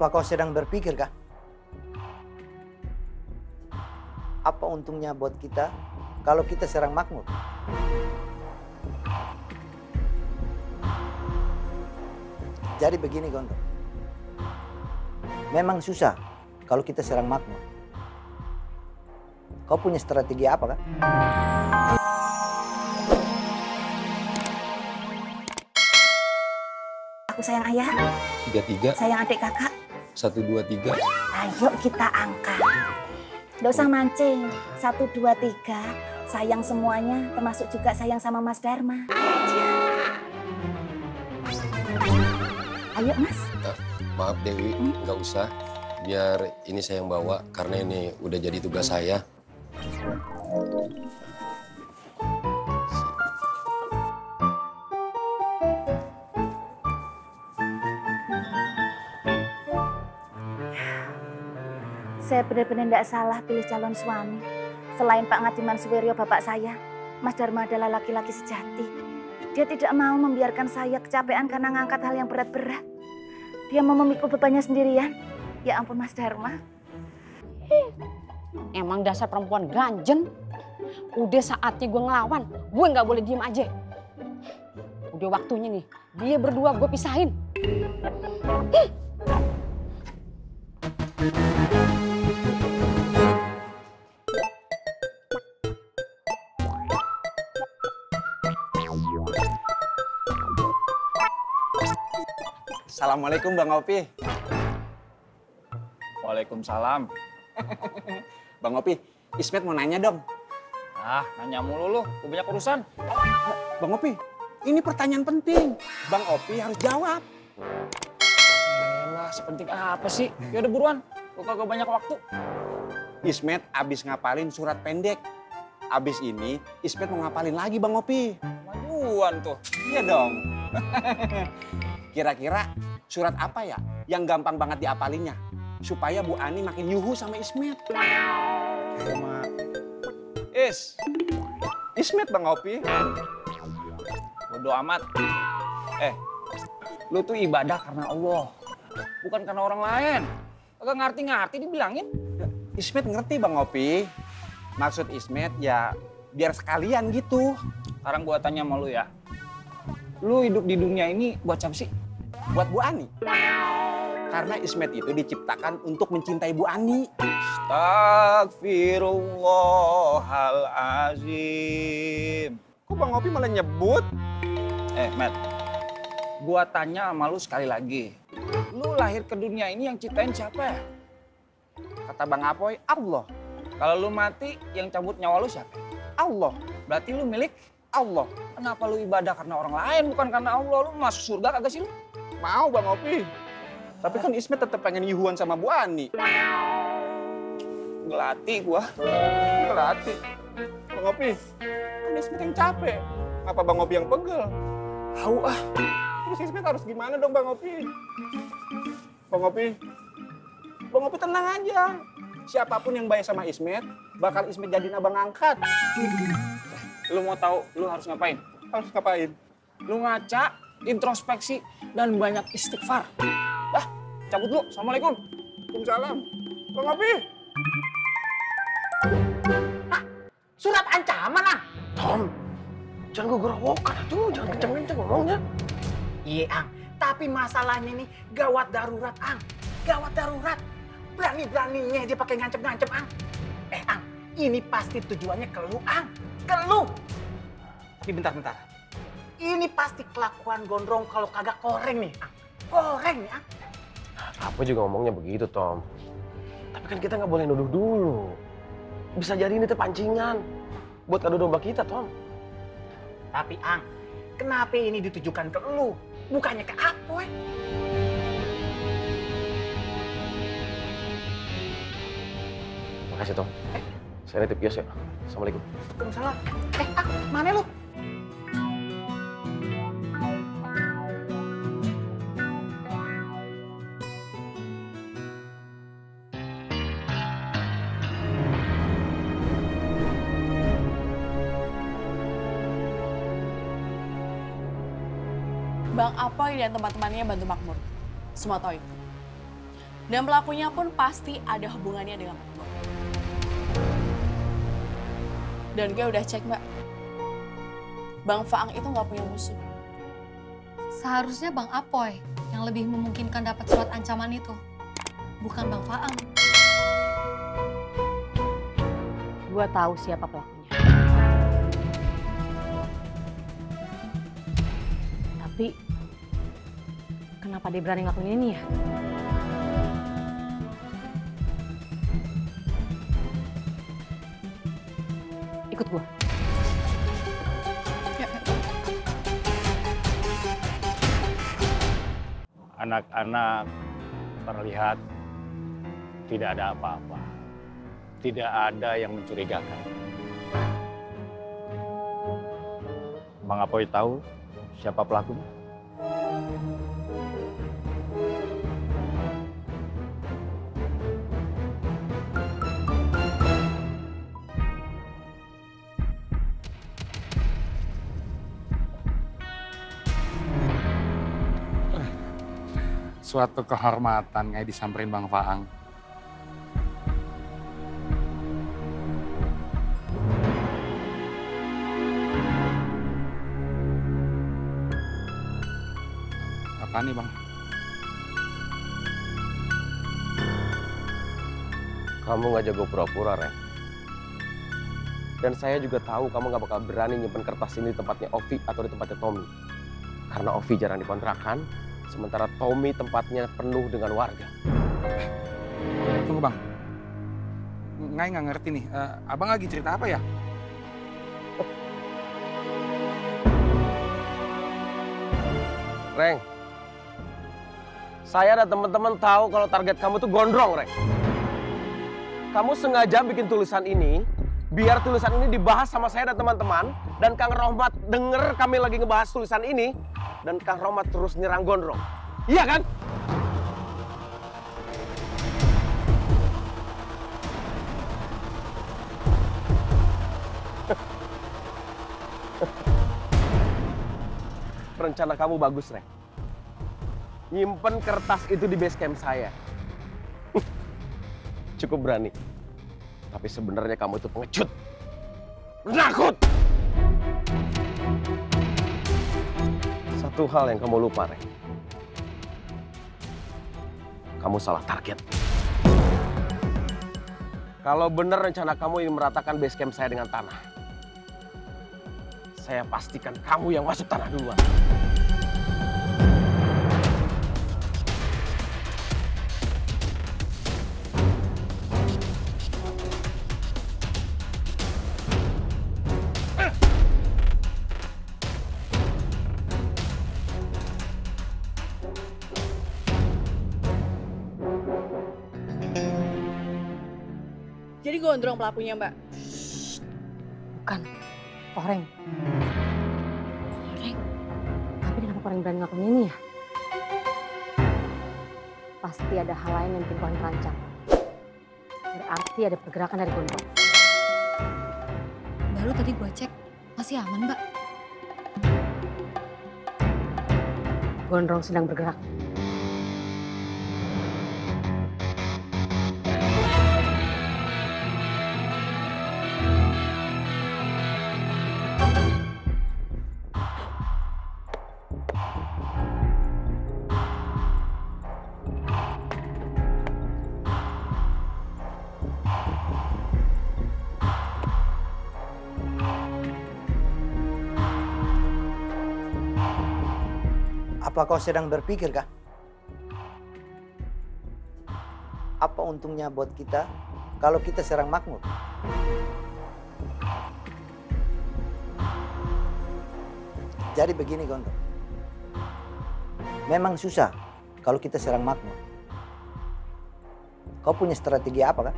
Apa kau sedang berpikir kah? Apa untungnya buat kita kalau kita serang makmur? Jadi begini Gonto. Memang susah kalau kita serang makmur. Kau punya strategi apa kah? Aku sayang ayah. 33. Sayang adik kakak. 1, 2, 3. Ayo kita angkat. Nggak usah mancing. 1, 2, 3. Sayang semuanya, termasuk juga sayang sama Mas Dharma. Ayo Mas. Maaf Dewi, nggak usah. Biar ini saya yang bawa, karena ini udah jadi tugas saya. Saya benar-benar tidak salah pilih calon suami. Selain Pak Ngadiman Suwiryo, bapak saya, Mas Dharma adalah laki-laki sejati. Dia tidak mau membiarkan saya kecapean karena ngangkat hal yang berat-berat. Dia mau memikul bebannya sendirian. Ya ampun Mas Dharma. Emang dasar perempuan ganjen. Udah saatnya gue ngelawan. Gue nggak boleh diem aja. Udah waktunya nih. Dia berdua gue pisahin. Assalamualaikum Bang Opi. Waalaikumsalam. Bang Opi, Ismet mau nanya dong. Ah, nanya mulu lu, gue banyak urusan. Bang Opi, ini pertanyaan penting. Bang Opi harus jawab. Elah, sepenting apa sih? Ya udah buruan, gue kagak banyak waktu. Ismet abis ngapalin surat pendek. Abis ini, Ismet mau ngapalin lagi Bang Opi. Majuan tuh. Iya dong. Kira-kira surat apa ya yang gampang banget diapalinnya? Supaya Bu Ani makin yuhu sama Ismet. Sama Ismet Bang Opi. Bodo amat. Lu tuh ibadah karena Allah. Bukan karena orang lain. Kagak ngerti-ngerti dibilangin. Ismet ngerti Bang Opi. Maksud Ismet ya biar sekalian gitu. Sekarang gua tanya sama lu ya. Lu hidup di dunia ini buat siapa sih? Buat Bu Ani. Karena Ismet itu diciptakan untuk mencintai Bu Ani. Astagfirullahalazim. Kok Bang Opi malah nyebut? Matt. Gua tanya sama lu sekali lagi. Lu lahir ke dunia ini yang ciptain siapa ya? Kata Bang Apoy, Allah. Kalau lu mati, yang cabut nyawa lu siapa? Allah. Berarti lu milik Allah. Kenapa lu ibadah karena orang lain, bukan karena Allah? Lu masuk surga kagak sih lu? Mau Bang Opi. Tapi kan Ismet tetap pengen yuhuan sama Bu Ani. Ngelatih gua. Ngelatih. Bang Opi, kan Ismet yang capek. Apa Bang Opi yang pegel? Tahu ah. Terus Ismet harus gimana dong Bang Opi? Bang Opi. Bang Opi tenang aja. Siapapun yang baik sama Ismet, bakal Ismet jadiin abang angkat. Lu mau tahu lu harus ngapain? Harus ngapain? Lu ngaca, introspeksi, dan banyak istighfar. Dah, cabut lu. Assalamualaikum. Waalaikumsalam. Bang Opi. Surat ancaman ah. Tom, jangan gue gerowokan tuh, jangan kenceng-kenceng ngomongnya. Iya Ang, tapi masalahnya nih gawat darurat Ang, gawat darurat. Berani-beraninya dia pakai ngancem-ngancem Ang. Ang, ini pasti tujuannya ke lu Ang, ke lu. Tapi bentar-bentar, ini pasti kelakuan gondrong kalau kagak koreng nih Ang. Koreng nih Ang. Apa juga ngomongnya begitu Tom. Tapi kan kita nggak boleh nuduh dulu. Bisa jadi ini tuh pancingan buat adu domba kita, Tom. Tapi Ang, kenapa ini ditujukan ke lu, bukannya ke Apoy? Makasih, Tom. Saya nitip Yos ya. Assalamualaikum. Waalaikumsalam. Ang, mana lu? Bang Apoy dan teman-temannya bantu makmur. Semua tahu itu. Dan pelakunya pun pasti ada hubungannya dengan Gue. Dan gue udah cek, Mbak. Bang Faang itu nggak punya musuh. Seharusnya Bang Apoy yang lebih memungkinkan dapat surat ancaman itu. Bukan Bang Faang. Gua tahu siapa pelakunya. Tapi kenapa dia berani ngelakuin ini ya? Ikut gua. Anak-anak terlihat tidak ada apa-apa. Tidak ada yang mencurigakan. Bang Apoy tahu siapa pelakunya? Suatu kehormatan kayak disamperin Bang Faang. Apa nih, Bang? Kamu nggak jago pura-pura, Ren. Dan saya juga tahu kamu nggak bakal berani nyimpen kertas ini di tempatnya Ovi atau di tempatnya Tommy. Karena Ovi jarang dikontrakan, sementara Tommy tempatnya penuh dengan warga. Tunggu, Bang. Ngai nggak ngerti nih. Abang lagi cerita apa ya? Reng, saya dan teman-teman tahu kalau target kamu tuh gondrong, Reng. Kamu sengaja bikin tulisan ini, biar tulisan ini dibahas sama saya dan teman-teman, dan Kang Rohmat denger kami lagi ngebahas tulisan ini, dan Kang Rohmat terus nyerang gondrong. Iya kan? Rencana kamu bagus, Reng. Nyimpen kertas itu di base camp saya. Cukup berani. Tapi sebenarnya kamu itu pengecut. Penakut! Satu hal yang kamu lupa, Reng. Kamu salah target. Kalau benar rencana kamu ingin meratakan base camp saya dengan tanah, saya pastikan kamu yang masuk tanah duluan. Jadi gondrong pelakunya, Mbak? Bukan. Koreng. Koreng? Tapi kenapa Koreng berani ngelakuin ini ya? Pasti ada hal lain yang bikin Koreng terancam. Berarti ada pergerakan dari gondrong. Baru tadi gue cek, masih aman, Mbak. Gondrong sedang bergerak. Apa kau sedang berpikir kah? Apa untungnya buat kita kalau kita serang makmur? Jadi begini, Gondrong. Memang susah kalau kita serang makmur. Kau punya strategi apa kah?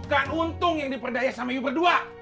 Bukan Untung yang diperdaya sama you berdua.